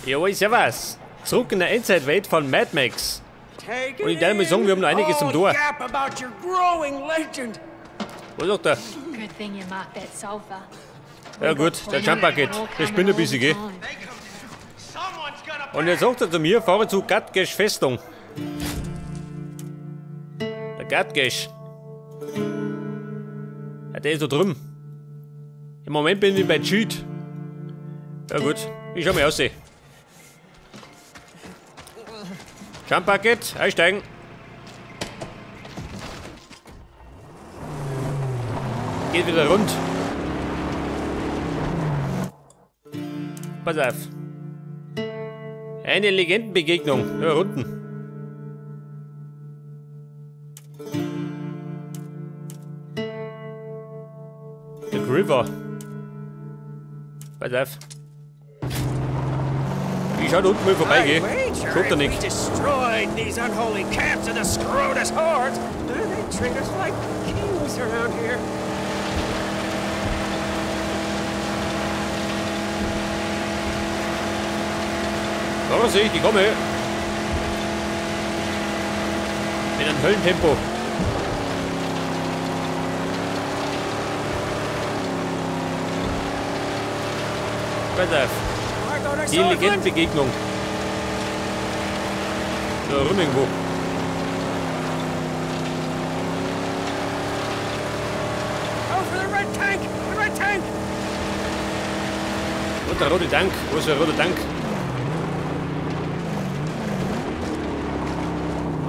Jawohl, servus. Zurück in der Endzeitwelt von Mad Max. Und ich darf mal sagen, wir haben noch einiges zum Tor. Was sagt er? Ja gut, der Jump-Bucket, der spinnt ein bisschen, gell? Und jetzt sagt er zu mir, fahre zu Gatgesh Festung. Der Gatgesh. Ja, der ist da drüben. Im Moment bin ich bei Cheat. Ja gut, ich schau mal aus. Jump Bucket, einsteigen. Geht wieder rund. Pass auf. Eine Legendenbegegnung. Ja, unten. Der River. Pass auf. Ich schau da unten mal vorbei, gell? Schaut da nicht. Da sehe ich, die komme. Mit einem Höllentempo. Pass auf. Die Legendenbegegnung. Da rum irgendwo. Und der rote Tank. Wo ist der rote Tank?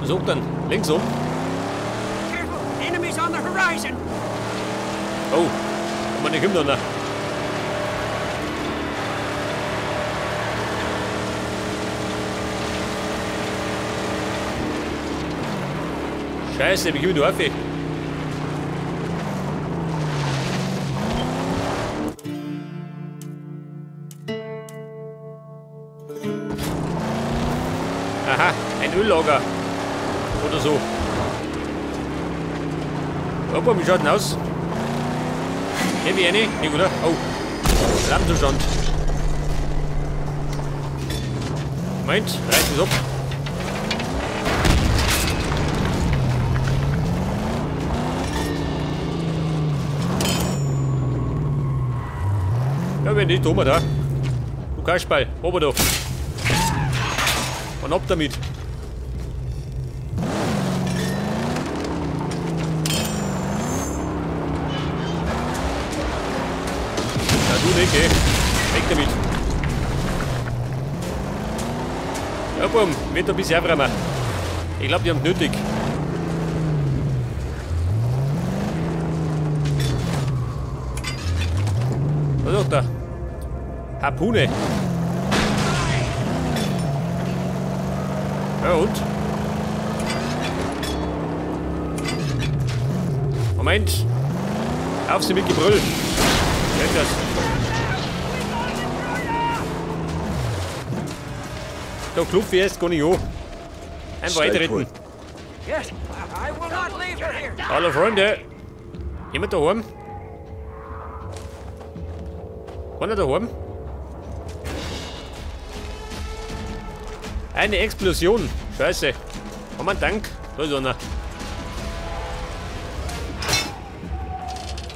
Was sagt dann? Links um. Oh, aber nicht kommt noch. Scheiße, wie komme ich da auf? Aha, ein Öllager. Oder so. Opa, wie schaut denn aus? Kenn ich eine? Nee, oder? Oh. Flammenzustand. Moment, reißt es ab. Ja, wenn nicht, tun wir da. Du Kasperl, oben da. Und ab damit. Ja, du nicht, geh. Weg damit. Ja, bumm, wird ein bisschen aufräumen. Ich glaube, die haben nötig. Was sagt er? Harpune. Ja und? Moment. Auf sie mit Gebrüll. Wer ist das? Da klopfe ich erst gar nicht an. Einfach eintreten. Hallo Freunde. Jemand daheim? Keiner daheim? Eine Explosion. Scheiße. Haben wir einen Tank? Da ist einer.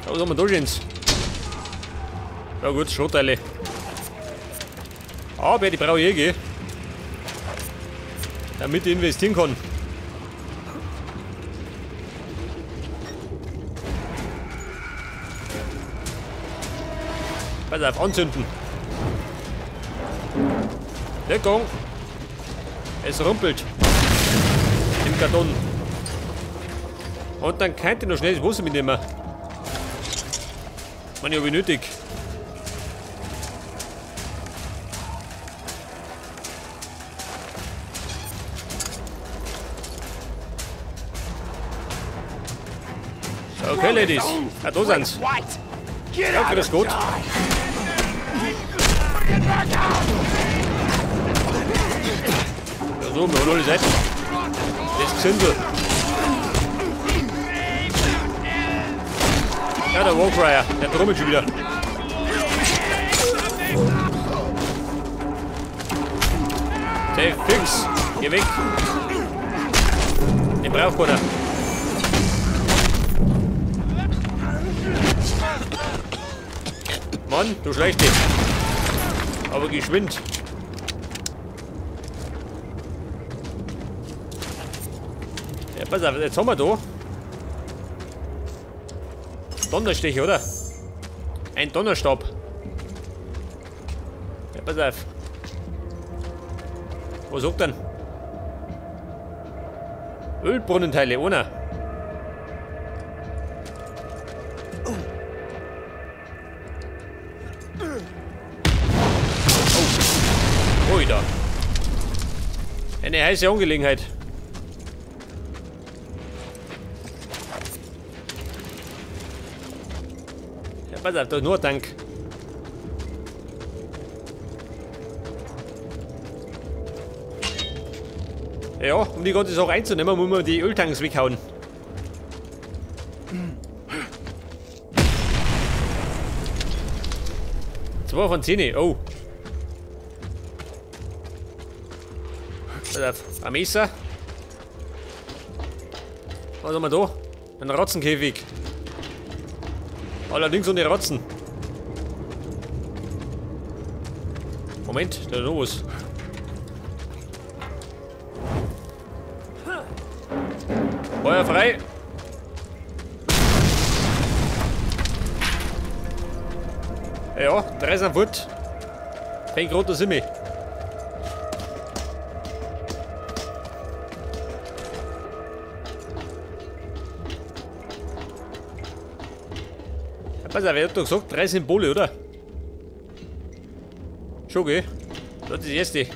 Da, was haben wir da schon? Ja gut, Schrotteile. Aber die brauche ich eh, gell? Damit ich investieren kann. Pass auf, anzünden. Deckung. Es rumpelt. Im Karton. Und dann könnte ich noch schnell das Wasser mitnehmen. Man, ich habe nötig. Okay, Ladies. Ah, da sind's. Ja, grüß Gott. Ja, so, wir haben alle Seiten. Das Gesindel. Ja, der Warcrier, der trommelt schon wieder. Hey, fix! Geh weg! Den braucht keiner. Mann, du schleichst dich. Aber geschwind. Ja, pass auf, jetzt haben wir da Donnerstich, oder? Ein Donnerstab. Ja, pass auf. Was sagt denn? Ölbrunnenteile, ohne. Oh. Ui da. Eine heiße Angelegenheit. Ja, pass auf, da ist nur ein Tank. Ja, um die ganze Sache einzunehmen, muss man die Öltanks weghauen. Zwei von 10, oh. Pass auf, ein Messer. Was haben wir da? Ein Ratzenkäfig. Allerdings ohne Ratzen. Moment, da ist noch was. Feuer frei! Ja, 3 sind fort. Kein roter Simmi. Ja, pass auf, ich hab doch gesagt, 3 Symbole, oder? Schon, gell? Das ist das erste.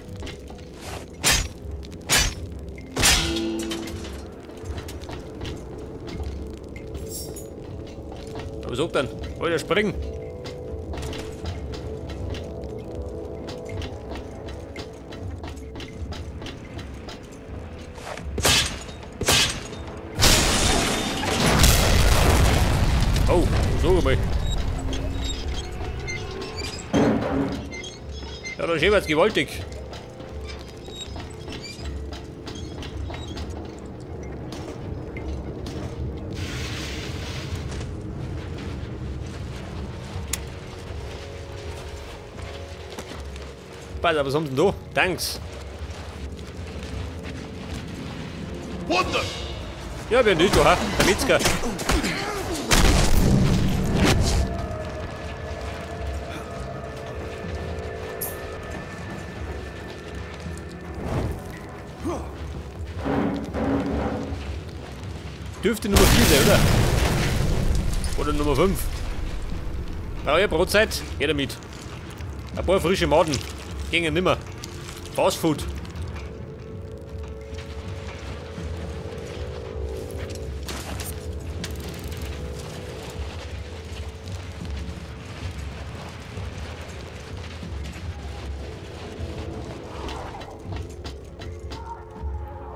Was sagt denn? Alter, springen! Oh, so mal. Ja, da schäbert's gewaltig. Pass auf, was haben sie denn da? Tanks. What the? Ja, wir nicht, da, der Metzger. Dürfte Nummer 4 sein, oder? Oder Nummer 5. Brauche ich Brotzeit? Geh damit. Ein paar frische Maden. Gingen nimmer. Fast Food.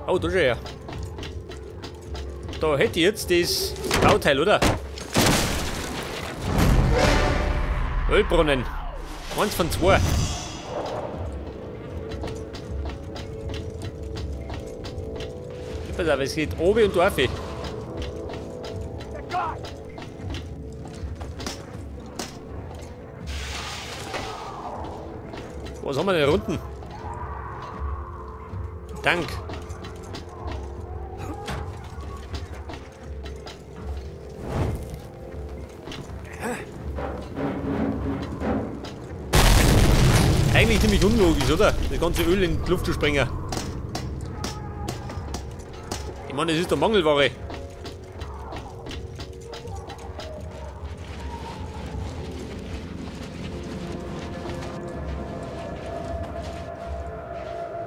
Oh, da schon her. Da hätte ich jetzt das Bauteil, oder? Ölbrunnen. 1 von 2. Pass auf, es geht oben und auf. Was haben wir denn da unten? Tank. Eigentlich ziemlich unlogisch, oder? Das ganze Öl in die Luft zu sprengen. Ich meine, das ist doch Mangelware.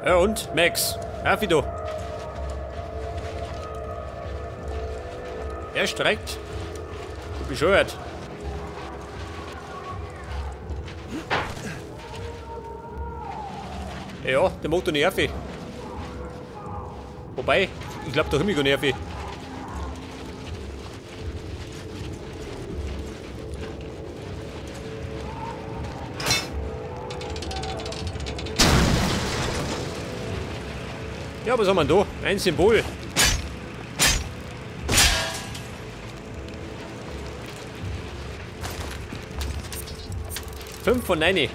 Ja und? Max. Auf wieder. Er streckt. Du bescheuert. Ja, der Motor nervig. Wobei, ich glaube doch immer nervig. Ja, was haben wir denn da? Ein Symbol. 5 von 9.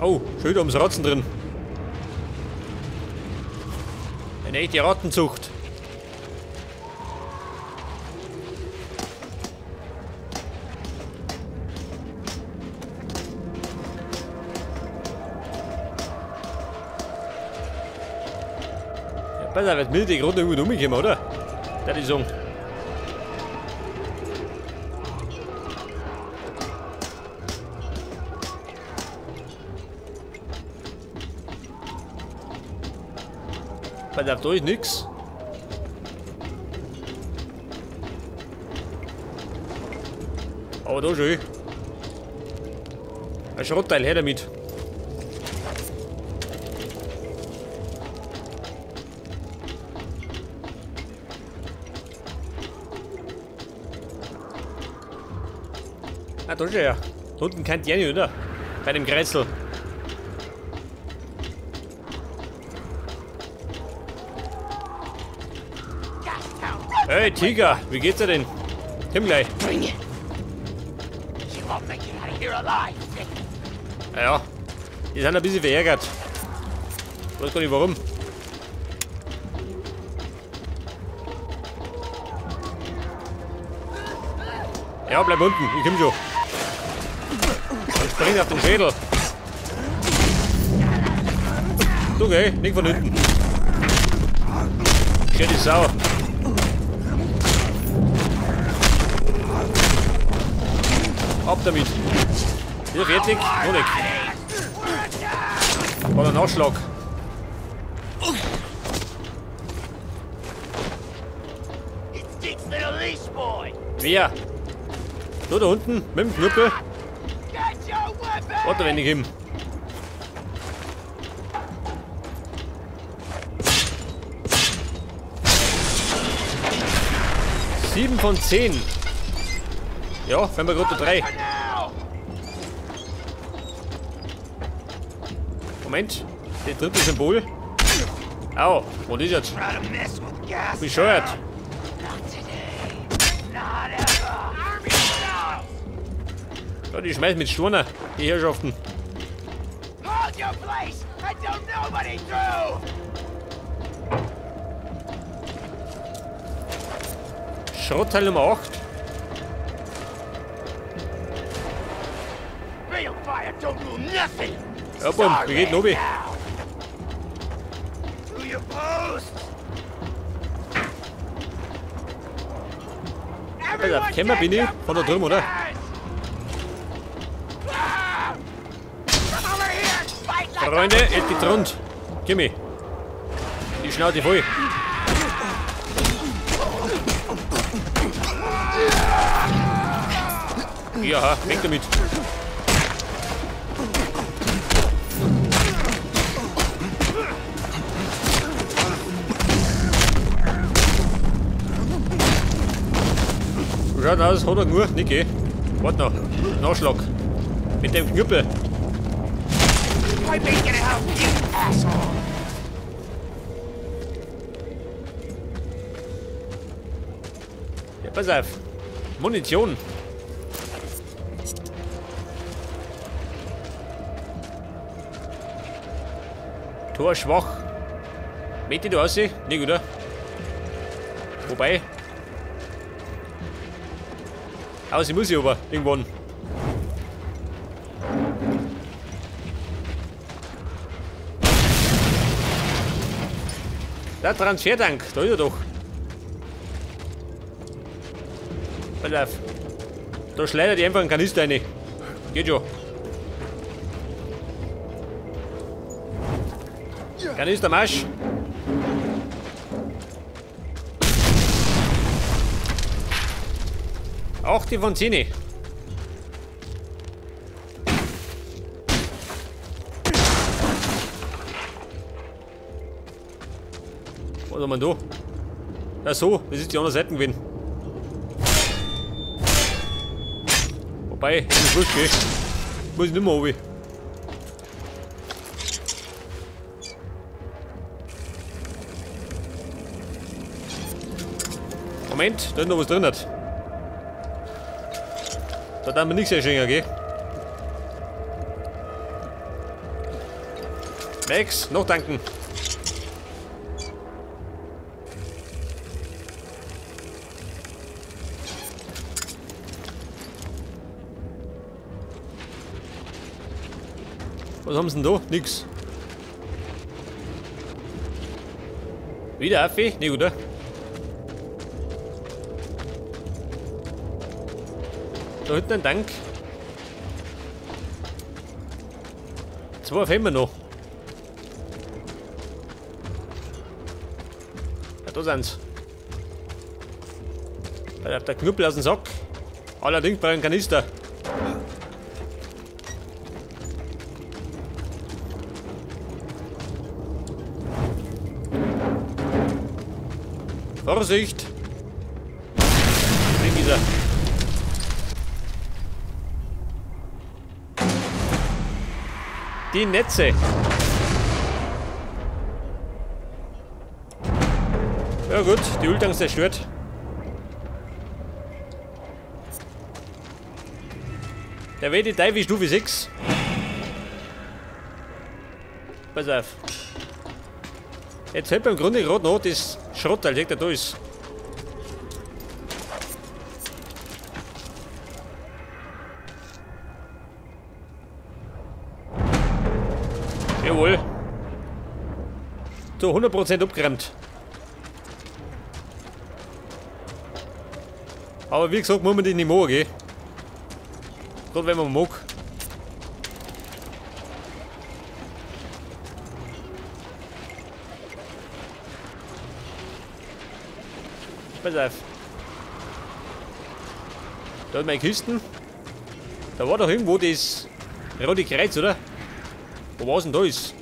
Oh, schön ums Ratzen drin. Eine echte Rattenzucht. Ja, pass auf, jetzt will ich gerade irgendwo rumgekommen, oder? Da die sagen. Pass auf, da ist nix. Aber da schon. Ein Schrottteil, her damit. Ah, da schon ja. Da unten kennt ihr nicht, oder? Bei dem Kretzel. Hey Tiger, wie geht's dir denn? Komm gleich. Ja, die sind ein bisschen verärgert. Ich weiß gar nicht warum. Ja, bleib unten, ich komm schon. Und spring auf den Schädel. Okay, nicht von hinten. Schön die Sau. Ab damit. Ist er fertig? Noch nicht. War der Nachschlag. Wer? So, da unten, mit dem Knüppel. Warte, wenn ich ihm. 7 von 10. Ja, wenn wir gerade 3. Moment, der dritte Symbol. Au, was ist jetzt? Bescheuert. Ja, die schmeißen mit Sturner, die Herrschaften. Schrottteil Nummer 8. Ja, bumm, wie geht Nobi? Alter, Kämmer bin ich von da drüben, oder? Freunde, es geht rund. Gimme. Die Schnauze voll. Ja, weg damit. Schaut aus, hat er nur, Niki. Warte noch. Nachschlag. Mit dem Knüppel. Ja, pass auf. Munition. Tor schwach. Mette du aussehen? Nicht, oder? Wobei. Aus, ich muss ich aber irgendwann. Der Transfertank, da ist er doch. Pass auf. Da schleudert ich einfach einen Kanister rein. Geht schon. Kanister Marsch. Auch die von 10. Was haben wir da? Ja so, das ist die andere Seite gewesen. Wobei, ist wurscht, gell? Muss ich nicht mehr runter. Moment, da ist noch was drin. Da darf man nichts einschenken, gell? Max, noch danken. Was haben sie denn da? Nix. Wieder Affe? Nee, oder? Da hinten ein Tank. Zwei fehlen wir noch. Ja, da sind's. Da der Knüppel aus dem Sack. Allerdings bei einem Kanister. Vorsicht! Ding ist er. Die Netze. Ja gut, die Öltanks zerstört. Der WD Teufel Stufe 6. Pass auf. Jetzt fällt mir im Grunde gerade noch das Schrottteil, der da ist. Jawohl. So, 100% abgeräumt. Aber wie gesagt, muss man die nicht machen, gell? Gerade wenn man mag. Pass auf. Da hat meine Kisten. Da war doch irgendwo das rote Kreuz, oder? Wo war's denn da ist?